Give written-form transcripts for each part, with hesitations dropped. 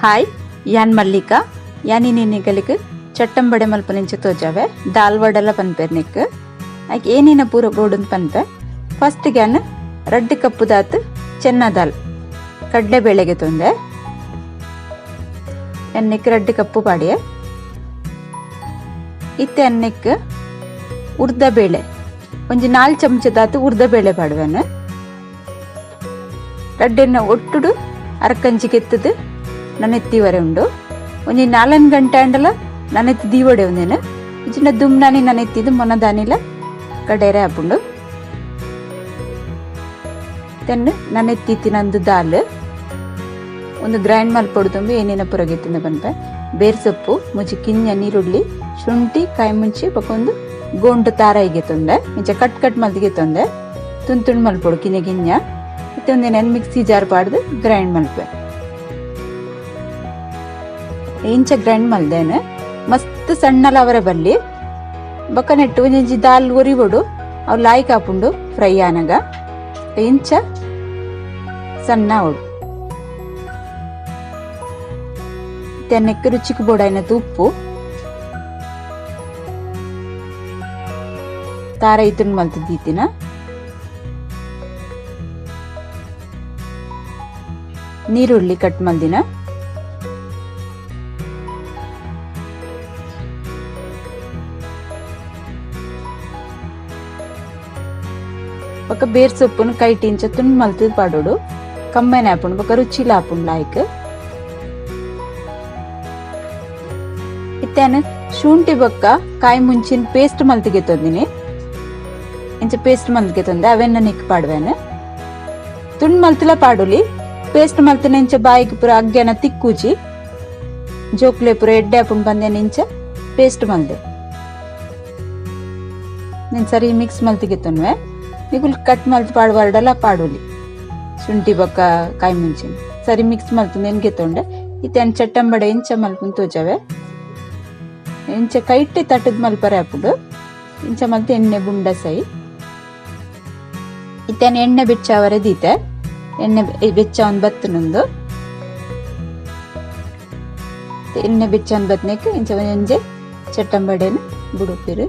Hi, ಯಾನ್ ಮಲ್ಲಿಕಾ. ಯಾನ್ ಇನಿ ನಿಗಲಿಗ್ ಚಟ್ಟಂಬಡೆ ಮಲ್ಪುನಿಂಚ ತೋಜಾವೆ. ದಾಲ್ ವಡಲ ಪನ್ಪೆರ್ ನಿಕ್. ಐಕ್ ಏನೇನ ಪೂರ ಬೋಡುಂದು ಪನ್ಪೆ. ಫಸ್ಟ್ ಗ್ಯಾನ್ ರಡ್ಡ್ ಕಪ್ಪು ದಾತ್ ಚೆನ್ನ ದಾಲ್ ಕಡ್ಲೆ ಬೇಳೆಗೆ ತೊಂದೆ. ಎನ್ನಿಕ್ ರಡ್ಡ್ ಕಪ್ಪು ಪಾಡಿಯೆ. ಇತ್ತೆ ಅನ್ನೆಕ್ ಉರ್ದ ಬೇಳೆ ಒಂಜಿ 4 ಚಮಚದಾತ್ ಉರ್ದ ಬೇಳೆ ಪಾಡುವೆನು. ರಡ್ಡೆನ್ನ ಒಟ್ಟುಡು ಅರಕಂಜಿಗೆತ್ತದು ನನೆತ್ತಿ ವರೆ ಉಂಡು. ಒಂಜಿ 4 ಗಂಟೆ ಆಂಡಲ ನನೆತ್ತಿ ದೀವಡೆ ಒಂದೇನು. ಇಜ್ಜಿಂಡ ದುಮ್ನಾನಿ ನನೆತ್ತಿದ್ದು ಮೊನದಾನಿಲ ಕಡೇರೆ ಆಪುಂಡು. ತೆನ್ನು ನನೆತ್ತಿ ತಿನಂದು ದಾಲ್ ಒಂದು ಗ್ರೈಂಡ್ ಮಲ್ಪೊಡು. ತುಂಬಿ ಏನೇನ ಪುರಗೆತ್ತಿಂದ ಪನ್ಪೆ. ಬೇರ್ ಸೊಪ್ಪು, ಮುಜಿ ಕಿಂಜ ನೀರುಳ್ಳಿ, ಶುಂಠಿ, ಕಾಯಿ ಮುಂಚಿ, ಬೊಕೊಂದು ಗೋಂಡು ತಾರಾಯಿಗೆ ತೊಂದೆ. ಇಂಚ ಕಟ್ ಕಟ್ ಮಲ್ತಿಗೆ ತೊಂದೆ. ತುಂಡು ತುಂಡು ಮಲ್ಪೊಡು ಕಿಂಜ ಕಿಂಜ. ಇತ್ತೆ ಒಂದೇನು ಮಿಕ್ಸಿ ಜಾರ್ ಪಾಡ್ದು ಗ್ರೈಂಡ್ ಮಲ್ಪೆ. ಇಂಚ ಗ್ರೈಂಡ್ ಮಲ್ದೇನೆ ಮಸ್ತ್ ಸಣ್ಣಲ ಅವರ ಬಲ್ಲಿ. ಬೊಕ್ಕ ನೆಟ್ಟು ಒಂಜಿ ದಾಲ್ ಒರಿವೊಡು, ಅವು ಲಾಯ್ಕ್ ಆಪುಂಡು ಫ್ರೈ ಆನಗ. ಇಂಚ ಸಣ್ಣ ಅವಡು. ತೆನ್ನೆಕ್ ರುಚಿಕ್ ಬೋಡಾಯಿನ ಉಪ್ಪು, ತಾರಾಯಿ ತುಂಡು ಮಲ್ತ್ ದೀತಿನ, ನೀರುಳ್ಳಿ ಕಟ್ ಮಲ್ದಿನ, ಬೊಕ್ಕ ಬೇರ್ ಸೊಪ್ಪುನು ಕೈಟ್ ಇಂಚ ತುಂಡು ಮಲ್ತ್ ಪಾಡೊಡು. ಕಮ್ಮೆನೆ ಆಪುಂಡು ಬೊಕ್ಕ ರುಚಿಲ ಆಪುಂಡು ಲಾಯ್ಕ್. ಇತ್ತೆನ್ ಶುಂಠಿ ಬೊಕ್ಕ ಕಾಯಿ ಮುಂಚಿನ ಪೇಸ್ಟ್ ಮಲ್ತಿಗೆ ತೊಂದಿನಿ. ಇಂಚ ಪೇಸ್ಟ್ ಮಲ್ತಿಗೆ ತೊಂದೆ ಅವೆನ್ನ ನಿಕ್ ಪಾಡುವೆನು. ತುಂಡು ಮಲ್ತಲ ಪಾಡುಲಿ. ಪೇಸ್ಟ್ ಮಲ್ತಿನ ಇಂಚ ಬಾಯಿಗೆ ಪೂರ ಅಗ್ಗೆನ ತಿಕ್ಕೂಜಿ. ಜೋಕ್ಲೆ ಪೂರ ಎಡ್ಡೆ ಆಪುಂಡು ಬಂದೇನ ಇಂಚ ಪೇಸ್ಟ್ ಮಲ್ದೆ. ನೀನ್ ಸರಿ ಮಿಕ್ಸ್ ಮಲ್ತಿಗೆ ತೊನ್ವೆ. ನಿಗುಲ್ ಕಟ್ ಮಲ್ತ್ ಪಾಡುವಾರ್ಡಲ ಪಾಡುಲಿ. ಶುಂಠಿ ಬೊಕ್ಕ ಕಾಯಿ ಮುಂಚಿನ ಸರಿ ಮಿಕ್ಸ್ ಮಲ್ತು ನೆನ್ಗೆ ತೊಂಡೆ. ಇತ್ತೆ ಚಟ್ಟಂಬಡೆ ಇಂಚ ಮಲ್ಪುನ್ ತೋಜವೆ. ಇಂಚ ಕೈಟೆ ತಟ್ಟದ್ ಮಲ್ಪರೆ ಆಪುಂಡು. ಇಂಚ ಮಲ್ತ್ ಎಣ್ಣೆ ಬುಂಡ ಸೈ. ಇತ್ತೆ ಎಣ್ಣೆ ಬೆಚ್ಚಾವರೆ ದೀತೆ. ಎಣ್ಣೆ ಬೆಚ್ಚ ಒಂದ್ ಬತ್ತುನುಂದು. ಎಣ್ಣೆ ಬೆಚ್ಚ ಒಂದ್ ಬತ್ನೆಕ್ ಇಂಚ ಒಂಜೆ ಚಟ್ಟಂಬಡೆನ್ ಬುಡುಪಿರು.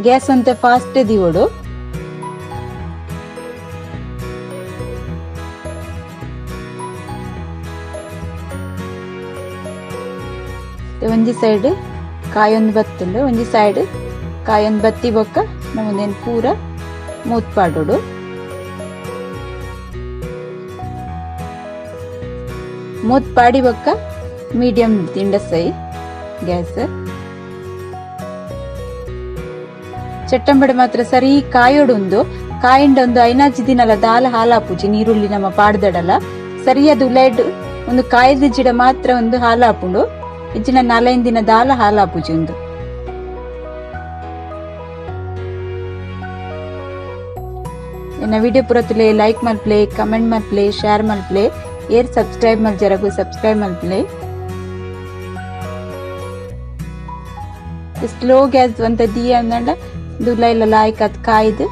ಗ್ಯಾಸ್ ಅಂತೆ ಫಾಸ್ಟ್ ದಿವೊಡು. ಒಂಜಿ ಸೈಡ್ ಕಾಯೊಂದು ಬತ್ತುಂಡು, ಒಂಜಿ ಸೈಡ್ ಕಾಯೊಂದು ಬತ್ತಿ ಬೊಕ್ಕ ನಮೊಂದೇನು ಪೂರ ಮೂತ್ ಪಾಡೊಡು. ಮೂತ್ ಪಾಡಿ ಬೊಕ್ಕ ಮೀಡಿಯಂ ತಿಂಡಸೈ ಗ್ಯಾಸ್. ಚಟ್ಟಂಬಡೆ ಮಾತ್ರ ಸರಿ ಕಾಯೋಡುಂದು. ಕಾಯಿಂಡ ಒಂದು ಐನಾಜಿ ದಿನಲ ದಾಲ ಹಾಲಾಪುಜಿ. ನೀರುಳ್ಳಿ ನಮ್ಮ ಪಾಡ್ದಡಲ ಸರಿಯಾದ ಉಲೈಡ್ ಒಂದು ಕಾಯ್ದ ಜಿಡ ಮಾತ್ರ ಒಂದು ಹಾಲಾಪುಂಡು. ಇಜ್ಜಿನ 4-5 ದಿನ ದಾಲ ಹಾಲಾಪುಜಿ ಒಂದು. ಎನ್ನ ವಿಡಿಯೋ ಪುರತುಲೆ ಲೈಕ್ ಮಲ್ಪ್ಲೆ, ಕಮೆಂಟ್ ಮಲ್ಪ್ಲೆ, ಶೇರ್ ಮಲ್ಪ್ಲೆ. ಏರ್ ಸಬ್ಸ್ಕ್ರೈಬ್ ಮಲ್ ಜರಗು ಸಬ್ಸ್ಕ್ರೈಬ್ ಮಲ್ಪ್ಲೆ. ಸ್ಲೋ ಗ್ಯಾಸ್ ಅಂತ ದಿಯ ಅಂದಂಡ ದುಲೈಲ ಲಾಯ್ಕ್ ಅತ್ ಕಾಯ್ದು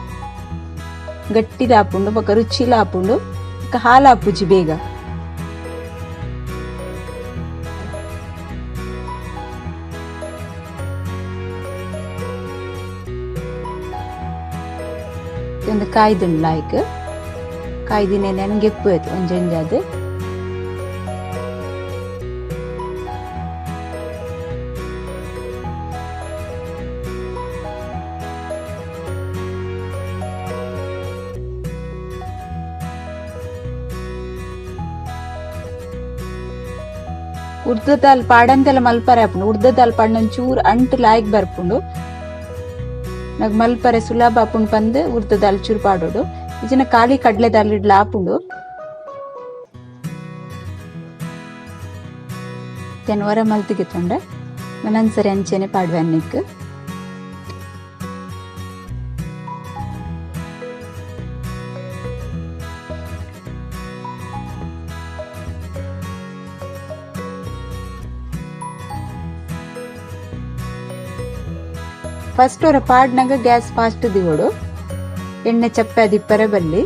ಗಟ್ಟಿದ ಆಪುಂಡು, ಬೊಕ್ಕ ರುಚಿಲ ಆಪುಂಡು, ಬೊಕ್ಕ ಹಾಲು ಆಪುಜಿ ಬೇಗ. ಒಂದು ಕಾಯ್ದುಂಡು ಲಾಯ್ಕ್. ಕಾಯ್ದಿನ ನೆನ್ಗೆಪ್ಪು ಆಯ್ತು ಒಂಜೊಂಜಾದ್. ಉರ್ದ ದಾಲ್ ಪಾಡಂತೆಲ್ಲ ಮಲ್ಪರೆ ಆಪುಂಡು. ಉರ್ದ ದಾಲ್ ಪಾಡ್ನ ಒಂಚೂರು ಅಂಟು ಲಾಯ್ಕ್ ಬರ್ಪುಂಡು. ನಗ್ ಮಲ್ಪರೆ ಸುಲಭ ಆಪುಂಡು ಪಂದ್ ಉರ್ದ ದಾಲ್ ಚೂರು ಪಾಡೋಡು. ಇಜಿನ ಖಾಲಿ ಕಡ್ಲೆ ದಾಲ್ ಇಡ್ಲ ಆಪುಂಡು. ತೆನ್ವರ ಮಲ್ತಿಗೆ ತೊಂಡೆ ಒಂದೊಂದ್ಸರಿ ಅಂಚೆನೆ ಪಾಡುವೆ ಅನ್ನಿಕ್. ಫಸ್ಟ್ ಒರ ಪಾಡ್ನಗ ಗ್ಯಾಸ್ ಫಾಸ್ಟ್ ದಿವೊಡು. ಎಣ್ಣೆ ಚಪ್ಪೆ ಅದಿಪ್ಪರೆ ಬಲ್ಲಿ.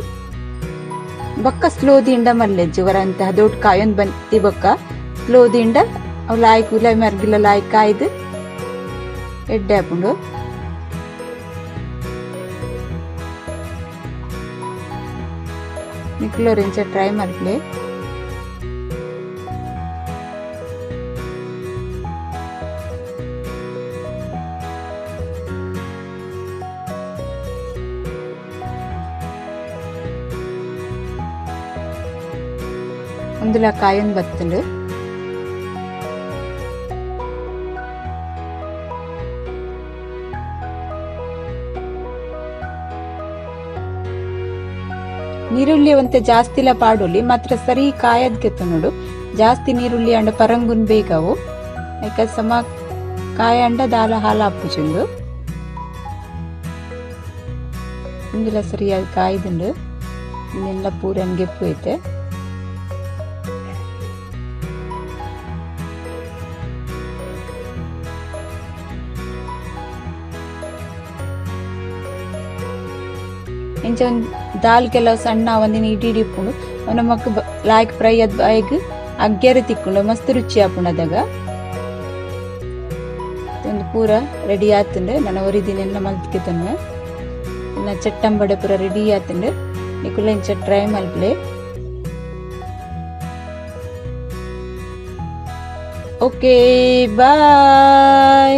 ಬೊಕ್ಕ ಸ್ಲೋ ದಿಂಡ ಮಲ್ಲೆಜ್ಜಿ ವರಂತ ದೊಡ್ಡ ಕಾಯೊಂದು ಬಂತಿ ಬೊಕ್ಕ ಸ್ಲೋ ದಿಂಡ ಅವು ಲಾಯ್ಕ್ ಉಲಾಯಿ ಮರ್ಗಿಲ ಲಾಯ್ಕ್ ಕಾಯ್ದು ಎಡ್ಡೆ ಆಪುಂಡು. ನಿಕ್ಲೋರಿಂಚ ಟ್ರೈ ಮಲ್ಪುಲೆ. ಉಂದುಲ ಕಾಯೊಂದು ಬತ್ತುಂಡು. ನೀರುಳ್ಳಿ ಒಂತೆ ಜಾಸ್ತಿಲ ಪಾಡೊಲಿ ಮಾತ್ರ ಸರಿ ಕಾಯದ್ಗೆ ನೋಡು. ಜಾಸ್ತಿ ನೀರುಳ್ಳಿ ಅಂಡ ಪರಂಗುನ್ ಬೇಗವು ಐಕ ಸಮ ಕಾಯ ಅಂಡ ದಾಲ ಹಾಲ ಆಪುಜುಂಡು. ಉಂದುಲ ಸರಿಯಾಗಿ ಕಾಯ್ದುಂಡು. ಇಂದೆಲ್ಲ ಪೂರ ಗೆಪ್ಪು ಐತೆ. ಇಂಚ ಒಂಜಿ ದಾಲ್ ಕೆಲವು ಸಣ್ಣ ಒಂದಿನ ಇಡಿ ಇಡಿ ಇಪ್ಪುಂಡು. ಅವು ನಮಕ್ ಲಾಯ್ಕ್ ಫ್ರೈ ಅದ್ ಬಾಯಿಗ್ ಅಗ್ಗೆರೆ ತಿಕ್ಕುಂಡು, ಮಸ್ತ್ ರುಚಿ ಆಪುಂಡು. ಅದಾಗ ಒಂದು ಪೂರ ರೆಡಿ ಆತುಂಡು. ನನ ಒರಿದಿನೆಲ್ಲ ಮಲ್ತ್ಕೆ ತನ್ನೆ ಇನ್ನ ಚಟ್ಟಂಬಡೆ ಪೂರ ರೆಡಿ ಆತುಂಡು. ನಿಕುಲ ಇಂಚ ಟ್ರೈ ಮಲ್ಪುಲೆ. Okay, boy.